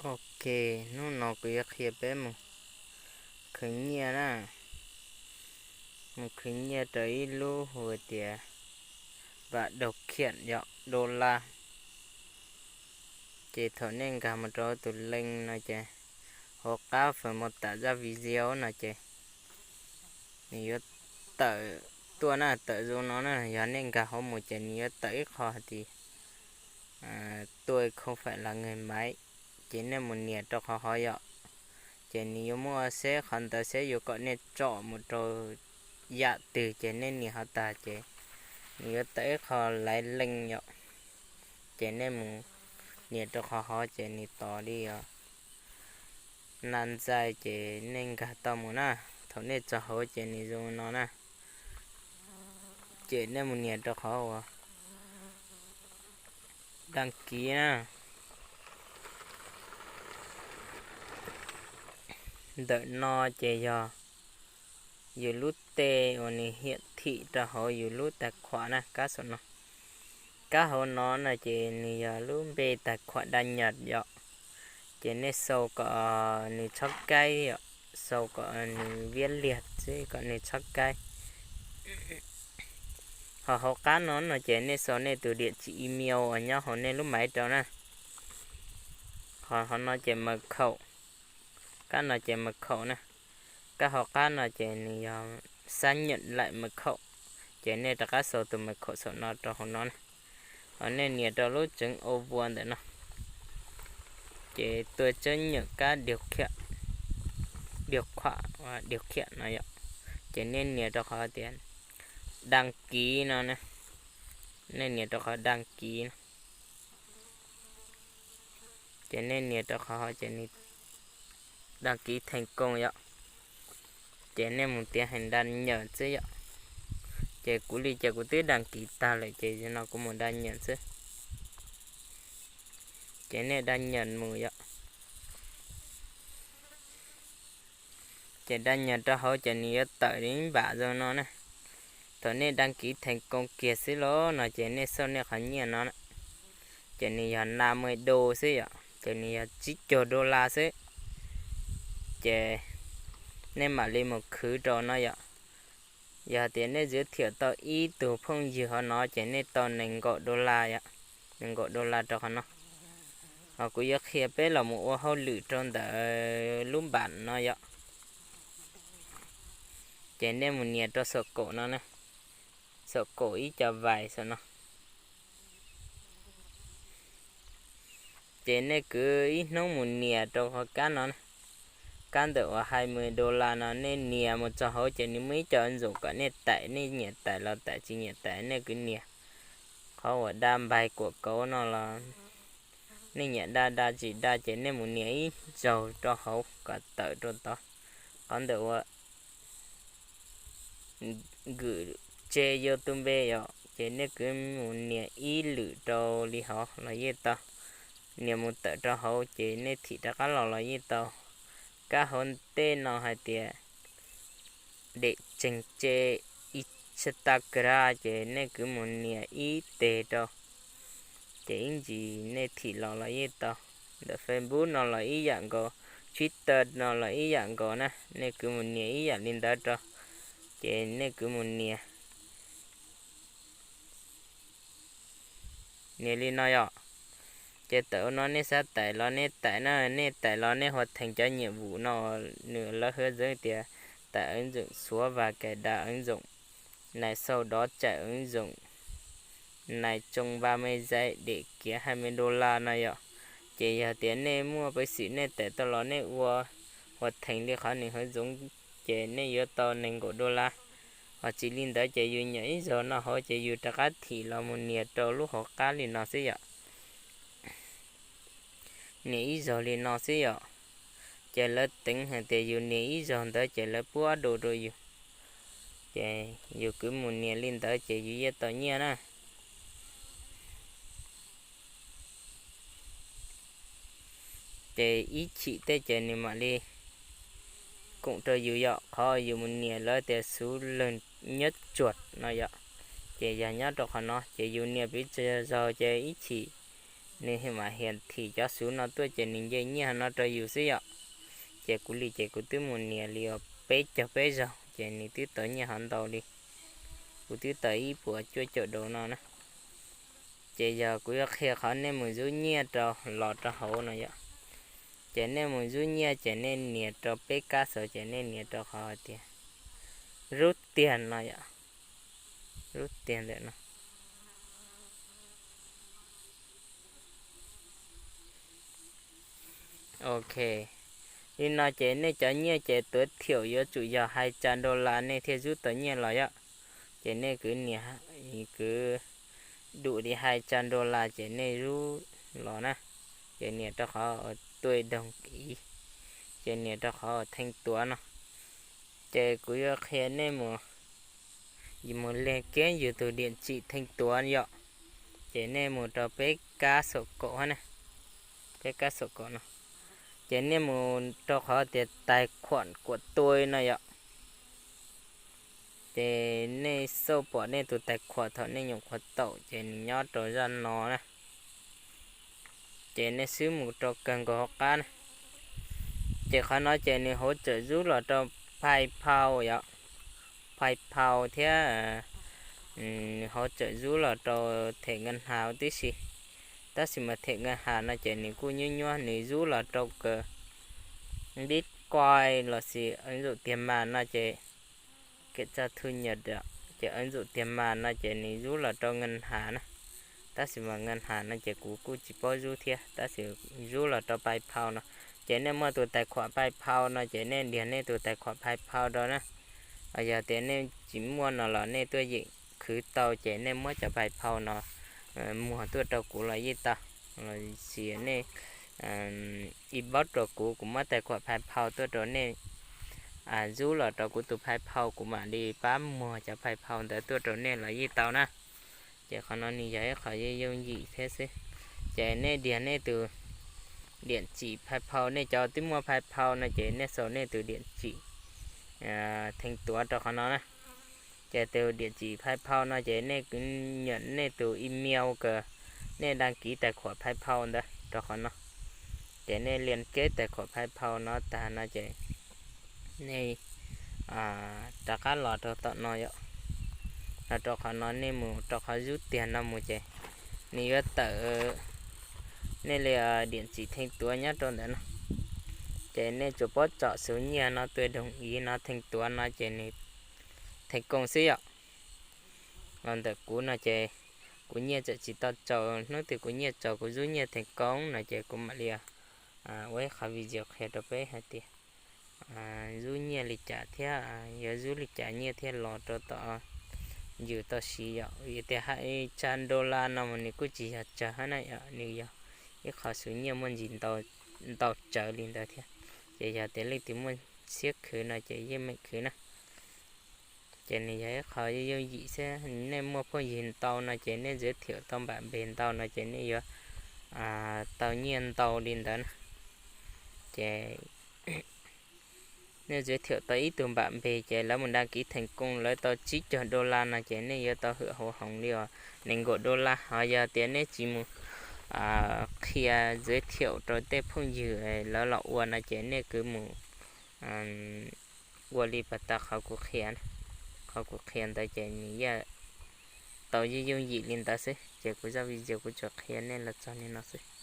Ok, hnub no kuv yuav qhia peb mus khwv nyiaj na. Mus khwv nyiaj rau ib lub hu tias vam daus khiam yom, dollar. Ces thaum nej nkag mus rau tus link no ces hauv qab fas mos tas zaj video no ces nws yuav tawm tuaj na, tawm zoo no na. Yog nej nkag hauv mus ces nws yuav tawm ib qho hais tias tôi không phải là người Mỹ, ces nej mus nias rau qhov hov yom. Ces nws yuav muaj seb qhov ntawd seb yuav kom nej tsom mus rau yam twg ces nej nias hov tag ces nws yuav tawm ib qho laiv leej yom. Ces nej mus nias rau qhov hov ces nws tos li os. Na ntxaij ces nej nkag tau mus na. Thaum nej txog hauv ces nws zoo no na. Ces nej mus nias rau qhov uas đăng ký na. Ntawm no ces yog yus lub tej uas nws hiển thị rau hauv yus lub tài khoản na, kab saum no. Kab hauv no no ces nws yog lub npe tài khoản đăng nhập yom. Ces nej sau kom nws txhob kaib yom, sau kom nws viab liag xwb kom nws txhob kaib. Ho hauv qab no no ces nej sau nej tus địa chỉ email uas nyob hauv nej lub máy rau na. Ho hauv no ces mật khẩu, kab no ces mật khẩu na. Kab hauv qab no ces nws yog xác nhận lại mật khẩu, ces nej rov qab sau tus mật khẩu saum no rau hauv no na. Ho nej nias rau lub tsev au vua ntawm no, ces tôi chấp nhận các điều kiện, điều khoản, điều kiện no yom. Ces nej nias rau qhov tias đăng ký no na. Nej nias rau qhov đăng ký no. Ces nej nias rau qhov ces nws đăng ký thành công yom. Ces nej mus tiến hành đăng nhập xwb yom. Ces kuv li ces kuv twb đăng ký tag lawm ces no kuv mus đăng nhập xwb. Ces nej đăng nhập mus yom. Ces đăng nhập rau hauv ces nws yuav tawm ib npam zoo no na. Thaum nej đăng ký thành công kiag xwb los no ces nej xauj nej qhov nyiaj no na. Ces nws yog năm mươi đô xwb yom, ces nws yog tsib caug dollar xwb. Ces nej mam li mus khwv rau no yom. Yog tias nej giới thiệu tau ib tug phooj ywg hov no ces nej tau nees nkaum dollar yom, nees nkaum dollar rau qhov no. Ho kuv yuav qhia peb los mus ua hauj lwm rau ntawm lub npam no yom. Ces nej mus nias rau saum kaum no na, saum kaum ib co vais saum no. Ces nej kwv ib hnub mus nias rau qhov kab no na. Kab ntawm uas hai mươi dollar no nej nias mus txog hauv ces nws muaj ib co ứng dụng kom nej tải, nej nyiam tải los tải, tsis nyiam tải nej kwv nias. Qhov uas đăng bài quảng cáo no los nej nyiam đăng đăng tsis đăng ces nej mus nias ib zaug rau hauv kom tawm rau tod. Qhov ntawm uas gửi trên YouTube yom, ces nej kwv mus nias ib lwm rau li hov los yeej tau. Nias mus tawm rau hauv ces nej thim rov qab los los yeej tau. Kab hauv ntej no hais tias để trình trên Instagram ces nej kwv mus nias ib teg rau, ces ib ntsis nej thim los los yeej tau. Ntawm Facebook no los ib yam nkaus, Twitter no los ib yam nkaus na, nej kwv mus nias ib yam li ntawd rau, ces nej kwv mus nias. Nias li no yom. Ces tawm no nej xav tải los nej tải na, nej tải los nej hoàn thành cov nhiệm vụ no, nws lawv hướng dẫn tias tải ứng dụng số và cài đặt ứng dụng này, sau đó chạy ứng dụng này trong ba mươi giây để kiếm hai mươi đô la no yom. Ces yog tias nej muaj peev xwm nej tải tau los nej ua hoàn thành li qhov nws hướng dẫn ces nej yuav tau nees nkaum dollar. Ho tsis li ntawd ces yus nyiam ib zaug no hauv ces yus rov qab thim los mus nias rau lub hauv qab li no xwb yom. Nias ib zaug li no xwb yom. Ces lawv teev hais tias yus nias ib zaug ntawd ces lawv pub ob đô rau yus. Ces yus kwv mus nias li ntawd ces yus yeej tau nyiaj na. Ces ib chim tej ces nws mam li koom rau yus yom, qhov yus mus nias lawv tias số lần nhấp chuột no yom. Ces yog nyob rau qhov no ces yus nias piv txwv zaug ces ib chim nws mam hiam thim cov xuv no tuaj ces nws nce nyiaj no rau yus xwb yom. Ces kuv li ces kuv twb mus nias li peb caug peb zaug ces nws twb tau nyiaj hov ntau li. Kuv twb tau ib puas cuaj caum daus no na. Ces yog kuv yuav qhia qhov nej mus zub nyiaj rau los rau hauv no yom. Ces nej mus zub nyiaj ces nej nias rau peb kab xauv ces nej nias rau qhov hais tias rub tiag no yom. Rub tiag ntawm no. Ok, li no ces nej cov nyiaj ces tuav thiaum yuav tsum yog hais tsa dollar nej thiaj zub tau nyiaj los yom. Ces nej kwv nias, kwv dum li hais tsa dollar ces nej zub los na. Ces nias rau qhov tuaj doog ib, ces nias rau qhov theej tuav no. Ces kuv yuav qhia nej mus, mus leeg keeb yus tus diam tsim theej tuav yom. Ces nej mus rau peb kab xaum kaum na, peb kab xaum kaum no. Ces nej mus rau qhov tias tais khuam kuam tui no yom. Ces nej xauj pom nej tus tais khuam thaum nej nyuam qhuav taum ces nws nyob rau zaj no na. Ces nej swb mus rau kawg nkaus hauv qab na. Ces qhov no ces nws hauv tseem zub los rau PayPal yom. PayPal thiab nws hauv tseem zub los rau them nkees has tib si. Tab sis mas them nkees has no ces nws kuj nyuab nyuab, nws zub los rau kaw Bitcoin los sis ứng dụng tiền mặt no ces, kênh cho thu nhập, ces ứng dụng tiền mặt no ces nws zub los rau nkees has na. Tab sis mas nkees has no ces kuv kuj tsis paub zub thiab, tab sis zub los rau PayPal no. Ces nej muaj tus tais khuam PayPal no ces nej ntiag nej tus tais khuam PayPal rau na. Yog tias nej tsis muaj no los nej tuaj yeem khwv tau ces nej muab cov PayPal no muag tuaj rau kuv los yeej tau, los sis nej inbox rau kuv, kuv muab tais khuam PayPal tuaj rau nej zub los rau kuv tus PayPal, kuv mam li pab muag cov PayPal ntawd tuaj rau nej los yeej tau na. Ces qhov no nws yog ib qho yooj yooj yim thiab xwb. Ces nej ntiag nej tus diam tsim PayPal, nej cov twb muaj PayPal no ces nej xaus nej tus diam tsim theej tuav rau qhov no na. Ces tus diam tsim PayPal no ces nej nyam nej tus email kws nej đăng ký tài khoản PayPal ntawd rau qhov no. Ces nej liên kết tài khoản PayPal no tag no ces nej rov qab los rau tom no yom. Los rau qhov no nej mus rau qhov zub tiag no mus ces nws yuav tawm nej li diam tsim theej tuav nyob rau ntawd no. Ces nej tsuas paub tsom xuv nyiaj no tuaj doog iv no theej tuav no ces nws theej kooj xwb yom. Los ntawm kuv no ces kuv nyiaj tseem tsis tau tsaus, hnub twg kuv nyiaj tsaus kuv zub nyiaj theej kooj no ces kuv mam li ua ib qhov video qhia rau peb hais tias zub nyiaj li cas thiab yuav zub li cas nyiaj thiaj los rau tom yus tau siv yom. Vim tias hais tsa dollar no mas nws kuj tsis yog tsawg hab na yom, nws yog ib qho xuv nyiaj muaj ntsis ntau tsawv li ntawd thiab. Ces yog tias leej twg muaj siab khwv no ces yeej meem khwv na. Ces nws yog ib qho yooj yim xwb, nej muaj phooj ywg ntau no ces nej giới thiệu tau npam npe ntau no ces nej yuav tau nyiaj ntau li ntawd na. Ces nej giới thiệu tau ib tug npam npe ces lawv mus đăng ký thành công lawv tau tsib caug dollar no ces nej yuav tau hwm hauv hoov li os nees nkaum dollar. Ho yog tias nej tsis mus qhia giới thiệu rau tej phooj ywg lawv los ua no ces nej kwv mus ua li pas tas qhov kuv qhia, qhov kuv qhia ntawd ces nws yeej tau yooj yooj yim li ntawd xwb. Ces kuv zaj video kuv tsuas qhia nej los txog li no xwb.